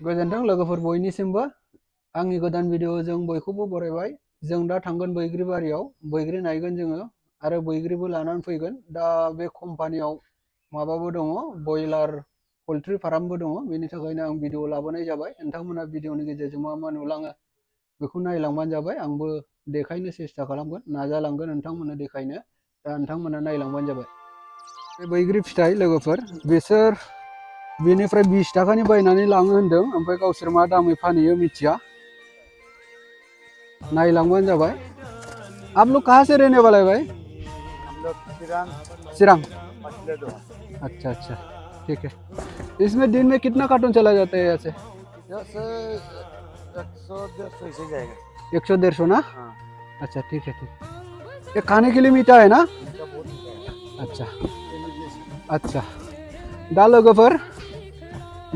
गोजोन्थों लोगोफोर बयनिसिमबो आंनि गोदान भिडिअजों बयखौबो बरायबाय। जों दा थांगोन बैग्रि बारियाव, बैग्रि नायगोन जोङो आरो बैग्रिबो लानानै फैगोन। दा बे कम्पानियाव माबाबो दङ, बयलार पल्ट्रि फार्मबो दङ। बेनि थाखायनो आं भिडिअ लाबोनाय जाबाय। नोंथांमोना भिडिअनि गेजेरजों मा मा नुलाङो बेखौ नायलांबानो जाबाय। आंबो देखायनो सेस्था खालामगोन, नाजालांगोन नोंथांमोननो देखायनो। दा नोंथांमोना नायलांबानो जाबाय। बे बैग्रि फिथाइ लोगोफोर, बिसोर बेनिफ्राय 20 थाखानि बायनानै लाङो होनदों, ओमफ्राय गावसोर मा दामै फानहैयो मिथिया। नायलांबानो जाबाय। आप लोग कहाँ से रहने वाले भाई? हम लोग सिरांग। मछली अच्छा अच्छा, ठीक है। इसमें दिन में कितना कार्टून चला जाता है यहाँ से? 100-150 ऐसे जाएगा। 100-150 ना? हाँ। अच्छा ठीक है, ठीक। ये खाने के लिए मीठा है ना? इनका बहुत मीठा है। अच्छा अच्छा। दा लोगोफोर,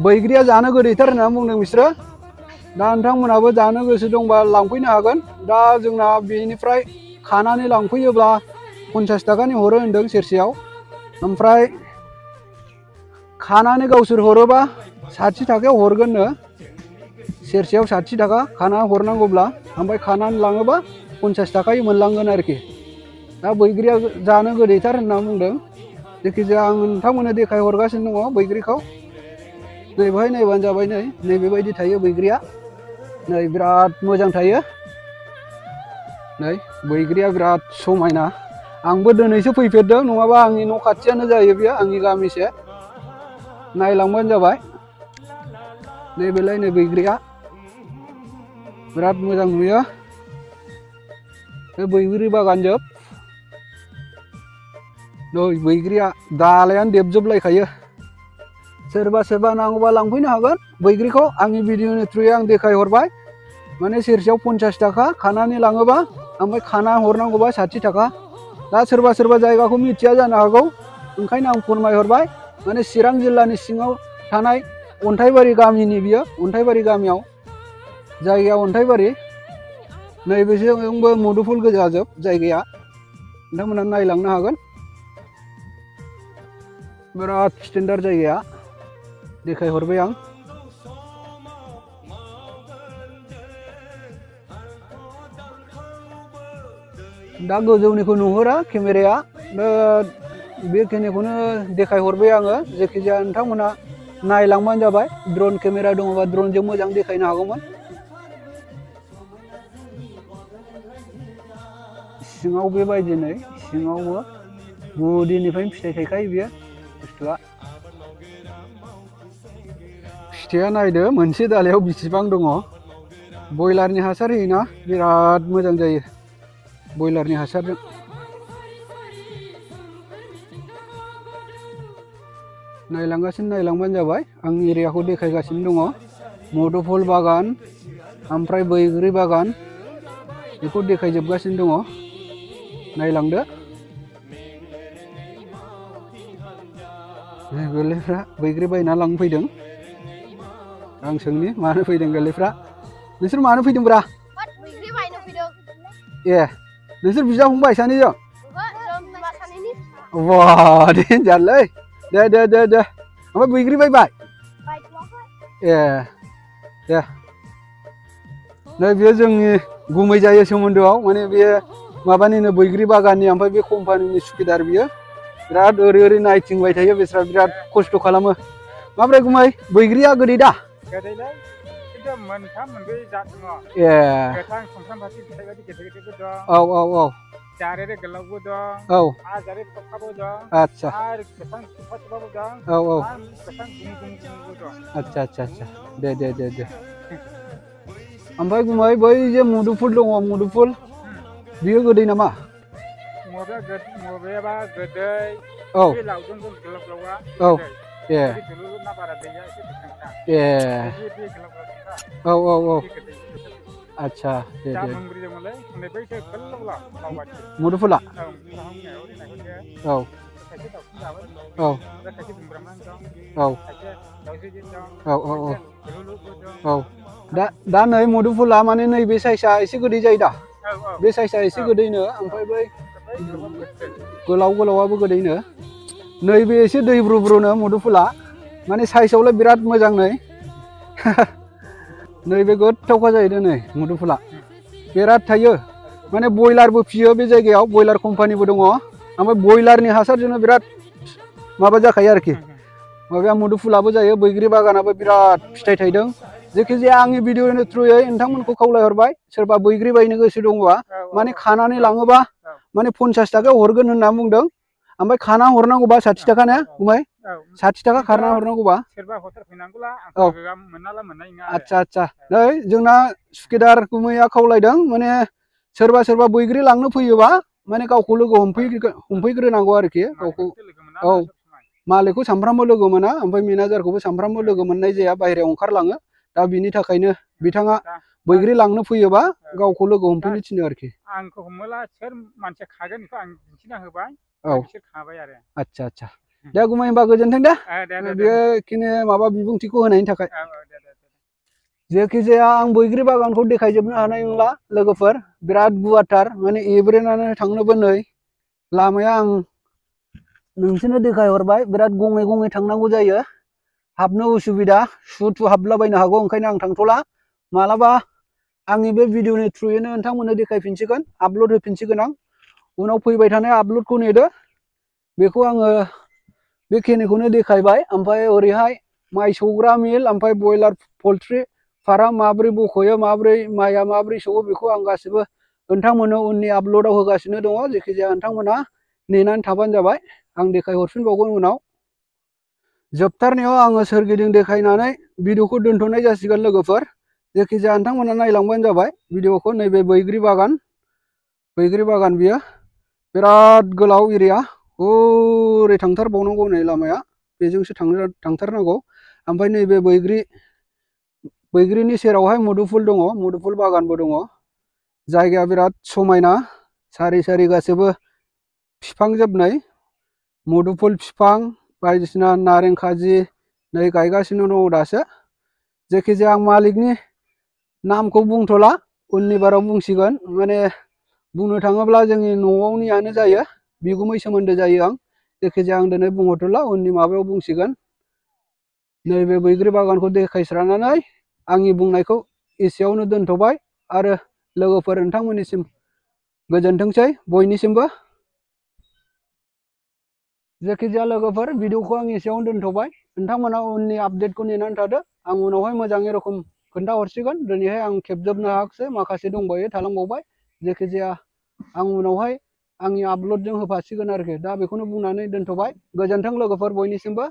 बैग्रिया जानो गोदैथार होनना बुंदों बिसोरो। दा नोंथांमोनाबो जानो गोसो दंबा लांफैनो हागोन। दा जोंना बेनिफ्राय खानानै लांफैयोब्ला 50 थाखानि हरो होनदों सेरसेयाव। ओमफ्राय खानानै गावसोर हरोबा 60 थाखायाव हरगोननो। सेरसेयाव 60 थाखा खाना हरनांगौब्ला, ओमफ्राय खानानै लाङोबा 50 थाखायै मोनलांगोन आरोखि। दा बैग्रिया जानो गोदैथार होनना बुंदों। जायखिजाया आं नोंथांमोननो देखायहरगासिनो दङ बैग्रिखौ। नै बेवहाय नायबानो जाबाय। नै बेबायदि थायो बैग्रिया। नै बिराद मोजां थायो। नै बैग्रिया बिराद समायना। आंबो दिनैसो फैफेरदों, नङाबा आंनि न' खाथियानो जायो बेयो, आंनि गामिसे। नायलांबानो जाबाय। नैबेलाय नै बैग्रिया बिराद मोजां नुयो। बे बैग्रि बागान जोब। नै बैग्रिया दालायानो देबजोबलायखायो। सोरबा सोरबा नांगौबा लांफैनो हागोन बैग्रिखौ। आंनि भिडिअनि थ्रुयै आं देखायहरबाय। माने सेरसेयाव 50 थाखा खानानै लाङोबा, ओमफ्राय खाना हरनांगौबा 60 थाखा। दा सोरबा सोरबा जायगाखौ मिथिया जानो हागौ, ओंखायनो आं फोरमायहरबाय। माने चिरां जिल्लानि सिङाव थानाय अन्थाइबारि गामिनि बियो। अन्थाइबारि गामियाव, जायगाया अन्थाइबारि। नैबेजोंबो मुदुफुल गोजाजोब जायगाया। नोंथांमोना नायलांनो हागोन। बिराद स्टेन्डार्ड जायगाया। देखायहरबाय आं। दा गोजौनिखौ नुहुरा केमेराया। बेखिनिखौनो देखायहरबाय आङो। जायखिजाया नोंथांमोना नायलांबानो जाबाय। ड्रन केमेरा दङबा ड्रनजों मोजां देखायनो हागौमोन। सिङाव बेबायदिनो, सिङावबो गुदिनिफ्रायनो फिथाइ थायखायो बेयो बुस्थुआ। फिथाइया नायदो मोनसे दालायाव बेसेबां दङ। बयलारनि हासार होयोना, बिराद मोजां जायो बयलारनि हासारजों। नायलांगासिनो, नायलांबानो जाबाय। आं एरियाखौ देखायगासिनो दङ। मुदुफुल बागान, ओमफ्राय बैग्रि बागान, बेखौ देखायजोबगासिनो दङ। नायलांदो। गोरलैफ्रा बैग्रि बायना लांफैदों। आं सोंनि मानो फैदों गोरलैफ्रा। नोंसोर मानो फैदोंब्रा? बैग्रि बायनो फैदों। ए, नोंसोर बिदा फंबाय सानैजों? बा देनजारलै। दे दे दे दे। ओमफ्राय बैग्रि बायबाय? ए दे। नै बेयो जोंनि गुमै जायो सोमोन्दोआव। माने बे माबानिनो बैग्रि बागाननि, ओमफ्राय बे कम्पानिनि सुखिदार बियो। बिराद ओरै ओरै नायथिंबाय थायो बिस्रा, बिराद खस्थ' खालामो। माब्रै गुमै, बैग्रिया गोदै दा? गोदैलै, खिन्थु मोनथाम मोनब्रै जात दङ। ए, गोथां सुमफ्राम फाख्रि फिथाइ बायदि गेदेर गेदेरबो दं। औ औ औ। जारेरे गोलावबो दं। औ। जारेरे थखाबो दं। आच्छा। आरो गोथां थुबा थुबाबो दं। औ औ। आरो गोथां गुमु गुमु गुमुबो दं। आच्छा आच्छा आच्छा। दे दे दे दे। ओमफ्राय गुमै, बै जे मुदुफुल दङ, मुदुफुल, बियो गोदै नामा? मबेबा गोदै। औ। बे लावजों गोलाव गोलावा औ। गोदै। ए। बे दुलुर ना बारा दैया एसे गोथांखा। ए। बे गोलाव गोलावखा। औ औ औ। बे गोदै। आच्छा, दे दा दे। मोनब्रै दंमोनलै, हनै बैसो गोलाव गोलाव बावबायसो। मुदुफुला? औ, मुदुफुला हनै नायहरदो। औ। खायसे दाउसिन दाउला औ। ओमफ्राय खायसे बुंब्रांब्रां दं। औ। खायसे दाउस्रिदेव दं। औ औ औ। खायसे दुलुरबो दं। औ। दा नै मुदुफुला माने नैबे साइजआ एसे गोदै जायो दा? औ औ। बे साइजआ एसे औ गोदैनो, औ। ओमफ्राय बै बै गोलावा गोदै। गोलाव गोलावाबो गोदैनो। नैबे एसे दैब्रु ब्रुनो मुदुफुला। माने साइजआवलाय बिराद मोजां नै। नैबे गोथावखा जाहैदों नै मुदुफुला बिराद थायो माने बयलारबो फियो बे जायगायाव बयलार कम्पानिबो दङ ओमफ्राय बयलारनि हासारजोंनो बिराद माबा जाखायो आरोखि माबाया मुदुफुलाबो जायो बैग्रि बागानाबो बिराद फिथाइ थायदों जेखिजाया आंनि भिडिअनि थ्रुयै नोंथांमोनखौ खावलायहरबाय सोरबा बैग्रि बायनो गोसो दंबा माने खानानै लाङोबा माने 50 थाखायाव हरगोन होनना बुंदों ओमफ्राय खाना हरनांगौबा 60 थाखा ने गुमै 60 थाखा खाना हरनांगौबा सोरबा हटेल फैनांगौला औ मोननाला मोननाय नङा आच्छा आच्छा नै जोंना सुकेदार गुमैया खावलायदों माने सोरबा बैग्रि लांनो फैयोबा माने गावखौ लोगो हमफैग्रोनांगौ आरोखि गावखौ औ मालिकखौ सानफ्रामबो लोगो मोना ओमफ्राय मेनेजारखौबो सानफ्रामबो लोगो मोननाय जाया बाहेरायाव ओंखारलाङो दा बिनि थाखायनो बिथाङा बैग्रि लांनो फैयोबा गावखौ लोगो हमफैनो थिनो आरोखि आंखौ हमोला सोर मानसिया खागोन बेखौ आं दिन्थिना होबाय औ बिसोर खाबाय आरो आच्छा आच्छा दे गुमै होनबा गोजोन्थों दे दे बेखिनि माबा बिबुंथिखौ होनायनि थाखाय दे जेखिजाया आं बैग्रि बागानखौ देखायजोबनो हानाय नंला लोगोफोर बिराद गुवारथार माने एब्रेनानै थांनोबो नै लामाया आं नोंसोरनो देखायहरबाय बिराद गङै गङै थांनांगौ जायो हाबनो उसुबिदा सुथु हाबलाबायनो हागौ ओंखायनो आं थांथ'ला मालाबा आंनि बे भिडिअनि थ्रुयैनो नोंथांमोननो देखायफिनसिगोन आपल'ड होफिनसिगोन आं उनाव फैबाय थानाय आपल'डखौ नेदो बेखौ आङो बेखिनिखौनो देखायबाय ओमफ्राय ओरैहाय माइ सौग्रा मिल ओमफ्राय बयलार पल्ट्रि फार्म माब्रै बख'यो माब्रै माइआ माब्रै सौवो बेखौ आं गासिबो नोंथांमोननो उननि आपल'डआव होगासिनो दङ जेखिजाया नोंथांमोना नेनानै थाबानो जाबाय आं देखायहरफिनबावगोन उनाव जोबथारनायाव आङो सोरगिदिं देखायनानै भिडिअखौ दोनथ'नाय जासिगोन लोगोफोर जेखिजाया नोंथांमोना नायलांबानो जाबाय भिडिअखौ नैबे बैग्रि बागान बियो बिराद गोलाव एरिया हरै थांथारबावनांगौ नै लामाया बेजोंसो थांथारनांगौ ओमफ्राय नैबे बैग्रिनि सेरावहाय मुदुफुल दङ मुदुफुल बागानबो दङ जायगाया बिराद समायना सारि सारि गासैबो बिफांजोब नै मुदुफुल बिफां बायदिसिना नारें खाजि नै गायगासिनो दङ दासो जेखिजाया आं मालिकनि नामखौ बुंथ'ला उननि बाराव बुंसिगोन माने बुंनो थाङोब्ला जोंनि न'आवनियानो जायो बिगुमै सोमोन्दो जायो आं जेखिजाया आं दिनै बुंहरथ'ला उननि माबायाव बुंसिगोन नैबे बैग्रि बागानखौ देखायस्रानानै आंनि बुंनायखौ एसेयावनो दोनथ'बाय आरो लोगोफोर नोंथांमोननिसिम गोजोनथोंसै बयनिसिमबो जेखिजाया लोगोफोर भिडिअखौ आं एसेयावनो दोनथ'बाय नोंथांमोना उननि आपडेटखौ नेनानै थादो आं उनावहाय मोजाङै रोखोम खोन्थाहरसिगोन दिनैहाय आं खेबजोबनो हायाखिसै माखासे दंबायो थालांबावबाय जेखिजाया आं उनावहाय आंनि आपल'डजों होफासिगोन आरोखि दा बेखौनो बुंनानै दोनथ'बाय गोजोन्थों लोगोफोर बयनिसिमबो।